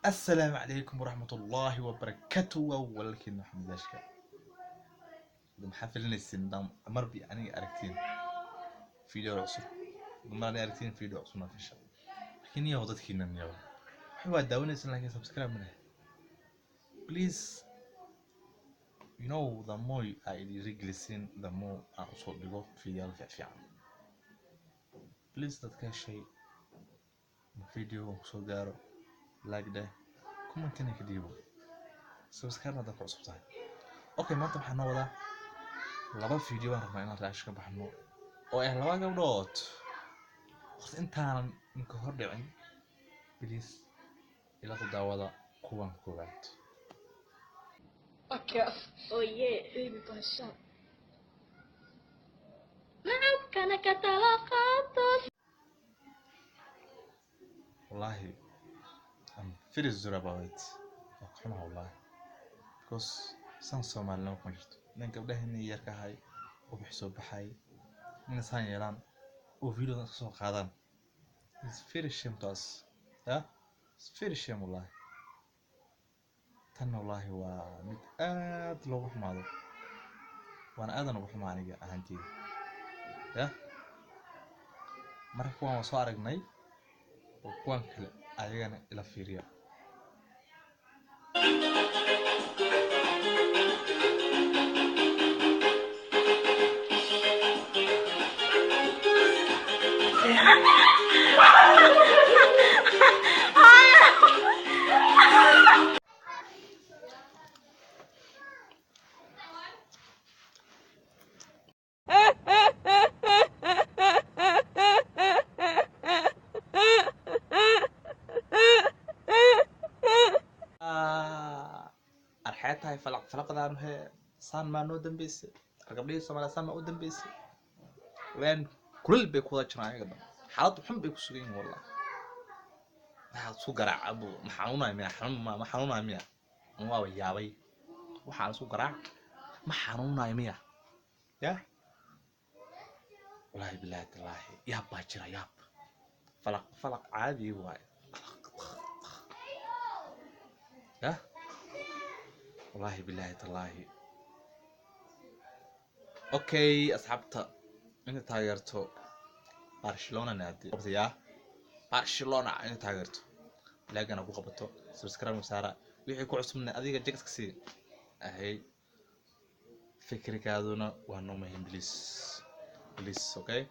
Assalaamu calaykum waraxmatullaahi wabarakaatu. Waa walaalkiin Maxamed Ashka. Maxaa filinaysiin marbi aniga aragtiin video cusub, mar aniga aragtiin video cusub ma fisha, laakiin iyo dadkiina niyo waxay waa daawanaysan, laakiin subscribe ma leh. Please, you know, the more ay dhiirigelisiin, the more aan usoo dhigo videoyaal fiican. Please, dadka heshay video kusoo gaaro, like dheh, commentina ka dhiibo, subscribe haddaad ku cusub tahay. Okay, maanta waxaan noo wadaa laba video baan rabnaa inaan reaction ka baxno oo ah laba gabdhood. Horta intaanan inka hor dhicin, please ila ku daawada kuwan koowaad. Okay. Oh yeah, Baby basha. Nacabkana ka tala qaato. Wallahi, I'm very sorry about it. Waa ka xumaha wallahi, because san Soomaalinimo kuma jirto nin gabdhaheeni yarka ahay oo wixii soo baxay inay saan yeelaan oo videodan iska soo qaadaan. It's very shame to us. Yeah, it's very shame wallahi. Tan wallahi waa mid aad loogu xumaado, waana aadan ugu xumaa aniga ahaanteyda. Yeah, marka kuwan waa soo aragnay oo kuwan kale ayagana ila fiiriya. Arxee tahay falaq falaqdaan hee, saan maa noo dambeysay? Gabdhihii Soomaaliya saan maa u dambeysay? Waan kulil bay ku wada jiraan ayaga dhan, xaalad xun bay ku sugan yihiin wallah. Maxaad isku garaaca bu? Ma xanuunaya miya? Xanuun ma xanuunaya miya? Waaba yaabay, waxaan isku garaac ma xanuunayo miya? Ya wallahi, billahi tallaahi, yaab baa jira, yaab. Falaq falaq caadi waaye. Ya wallahi, billahi tallaahi. Okay, asxaabta inta taageerto Barcelona naadi ya Barcelona, inta taageerto laagana ku qabato, subscribe saara, wixii ku cusubna adiga jagaska sii ahay. Fikrikaaduna waa noo muhiim. Please, please. Okay.